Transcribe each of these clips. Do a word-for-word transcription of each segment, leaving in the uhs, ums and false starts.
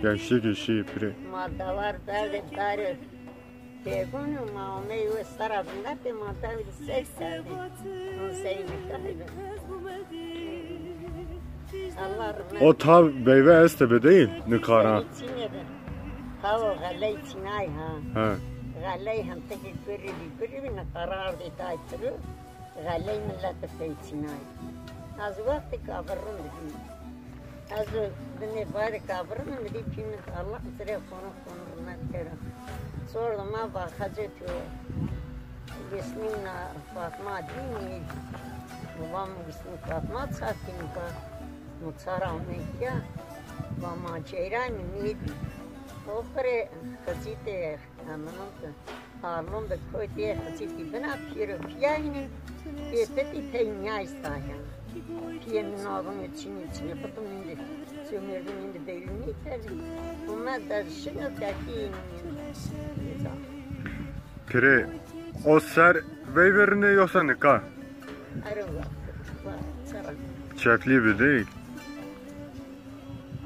Gençlik işi pire. Ma dawar berdê darê têgûn û ma omey we sera vinetê ma dewrî sey kerdê. Hûn sey nikayî bi. Allah rehmet. O ta beyve este be değil, nikara. Sey çînê bi. Tawo xeley çînay ha. He. Xeley hem teke gurî bi, gurî bi, nikara ardê tay tiri. Xeley millet bi pey çînay. Ez wextê kavirin bidî. Ez o binê barê kavirin mi dî pî mi Allah zirê xonu xonu rûmet kero. Sordo ma va Hecê tu wisnîna Fatma dî mi? Va mi wisnî Fatma ça kî mi va. Mi ça ra omey ya. Va ma ceyran mi nêdî. Oxirê Xizîtê Eminon ki Arlon bi koy dê Xizîtî bina pîro pîyayîne, dê pitî pey nîyay saya. Pîyê min avûne çinî çinî, qitû min de, ço mêrdû min de beylî nêkerdî. Û me der şino kekî. Pire, o ser veyverine yoksa nika? Ero wa, wa, çara. Çeflî bi değil.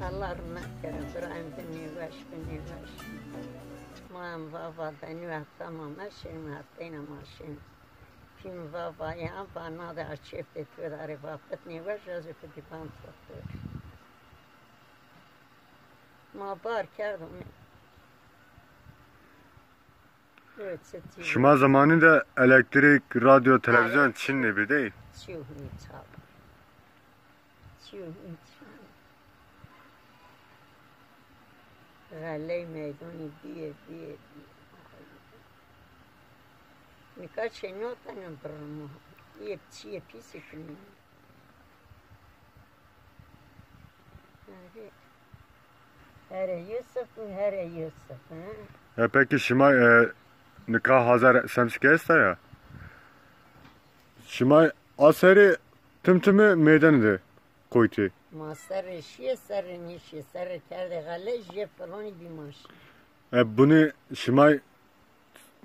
Allah rehmet kero, birayên de nêweş bi, nêweş. Ma em va va de nî wexta ma meşên, ma hefteyna ma şên. Pî mi va va ya, va na de a çêf de tu de arê va pit nêweş, ez û pidî ban doktor. Ma bar kerdo mi. Evet, çi çi. Şima zamanî de elektrik, radyo, televîzyon çin nêbi değil. Çiyo hînî çaba. Çiyo hînî çaba. Xeley meydonî bîye, bîye, bîye. Nika çê noteno birimo. Bîye çîyê pîsî kunî. Herê, herê Yusuf, herê Yusuf, he? E, peki şima, e, nika hazar semsike esta ya? Şima a serê tim timi meydan de koytê? Ma serê şîye, serê nêşîye, serê kerdê xele, jê filonî bî ma şî. E, bunî şima.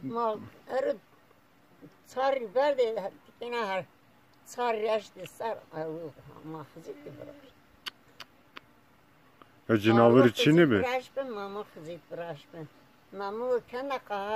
Ma ero Çarî verdê, tikêna her çarî eştê ser, ew, ma Xizîtî viraşt. Ya cinavir çinî bi? Viraşt bi, ma ma Xizît viraşt bi. Ma mi kena qahal